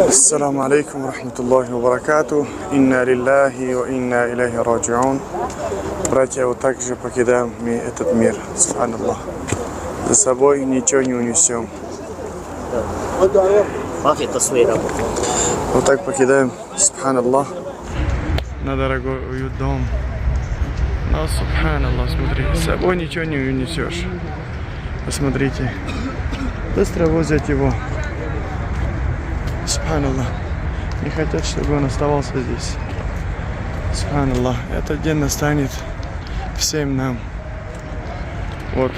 السلام عليكم ورحمة الله وبركاته. إنا لله وإنا إليه راجعون. Братья, вот так же покидаем мы этот мир. سبحان الله. За собой ничего не унесем. ما في تصوير ابو. Вот так покидаем. سبحان الله. На дорогой уют дом. Но, سبحان الله, смотри, с собой ничего не унесешь. Посмотрите. Быстро возят его. سبحان الله. Не хотят, чтобы он оставался здесь. سبحان الله. Этот день настанет всем нам. Вот.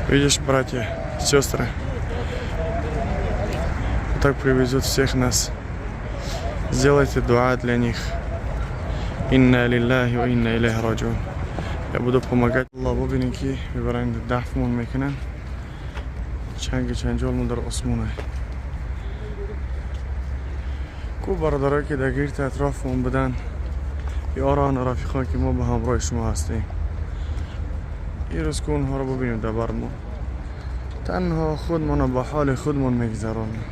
Видишь, братья, сестры. Вот так привезут всех нас. Сделайте дуа для них. إنا لله وإنا إليه راجعون. Я буду помогать. Аллах, бубинед ки мебаранд, дафнмон мекунанд. Чанги чанҷолмон дар осмоне. Ку бародарое ки дар гирди атрофмон буданд, ёрон, рафиқон, ки мо ба ҳамроҳи шумо ҳастем. Ин рӯз ку онҳоро бубинем дар бар мо. Танҳо худмонро ба ҳоли худмон мегузаронем.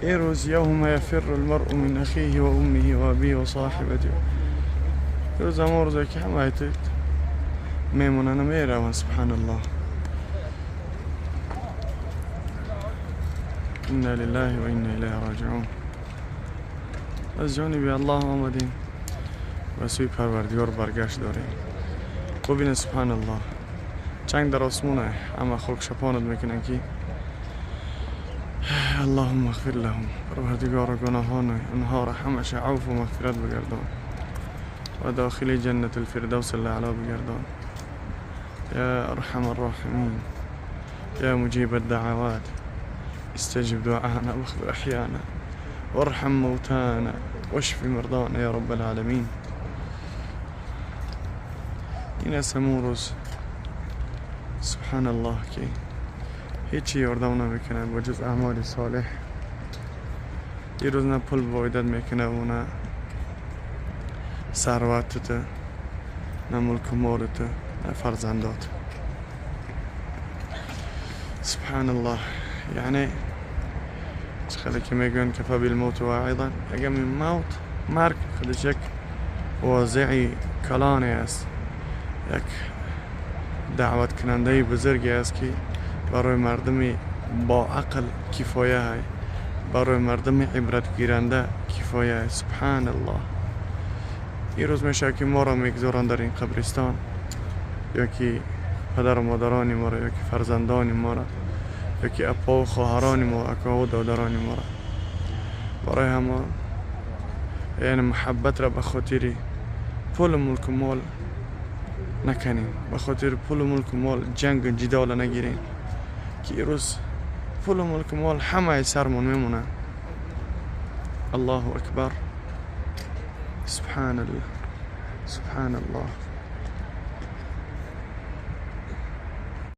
Ин рӯз يوم يفر المرء من أخيه وأمه وأبيه وصاحبته. Рӯз ҳамон рӯзе ки ҳама мемонанд, мераванд. سبحان الله. إنا لله وإنا إليه راجعون. Аз ҷониби Аллоҳ омадем ва сӯи Парвардигор баргашт дорем. Бубинед, سبحان الله, чанг дар осмоне, ҳама хокшапонат мекунанд ки اللهم اغفر لهم. Парвардигоро, гуноҳони онҳоро ҳамаша авфу мағфират бигардон ва дохили جنة الفردوس الأعلى бигардон. يا أرحم الراحمين، يا مجيب الدعوات، استجب دعانا واغفر أحيانا وارحم موتانا واشف مرضانا يا رب العالمين. Ин аст ҳамон рӯз, سبحان الله, ки ҳечи ёрдам намекунад ба ҷуз аъмоли солеҳ. Ин рӯз на пул фоидат мекунаву на сарватата, на мулку молата, на фарзандот. سبحان الله. Яъне чӣ хеле ки мегӯянд: كفى بالموت واعظا. Ягами мавт, марг худаш як возеи калоне аст, як даъваткунандаи бузурге аст, ки барои мардуми боақл кифоя ҳай, барои мардуми ибратгиранда кифоя ҳай. سبحان الله. Ин рӯз мешавад, ки моро мегузоранд дар ин қабристон, ё ки падару модарони моро, ё ки фарзандони моро, ё ки апову хоҳарони мо, акову додарони моро. Барои ҳамон, яъне, муҳаббатро ба хотири пулу мулку мол накунем, ба хотири пулу мулку мол ҷангу ҷидола нагирем, ки ирӯз пулу мулку мол ҳамаи сармон мемонад. الله أكبر. سبحان الله، سبحان الله.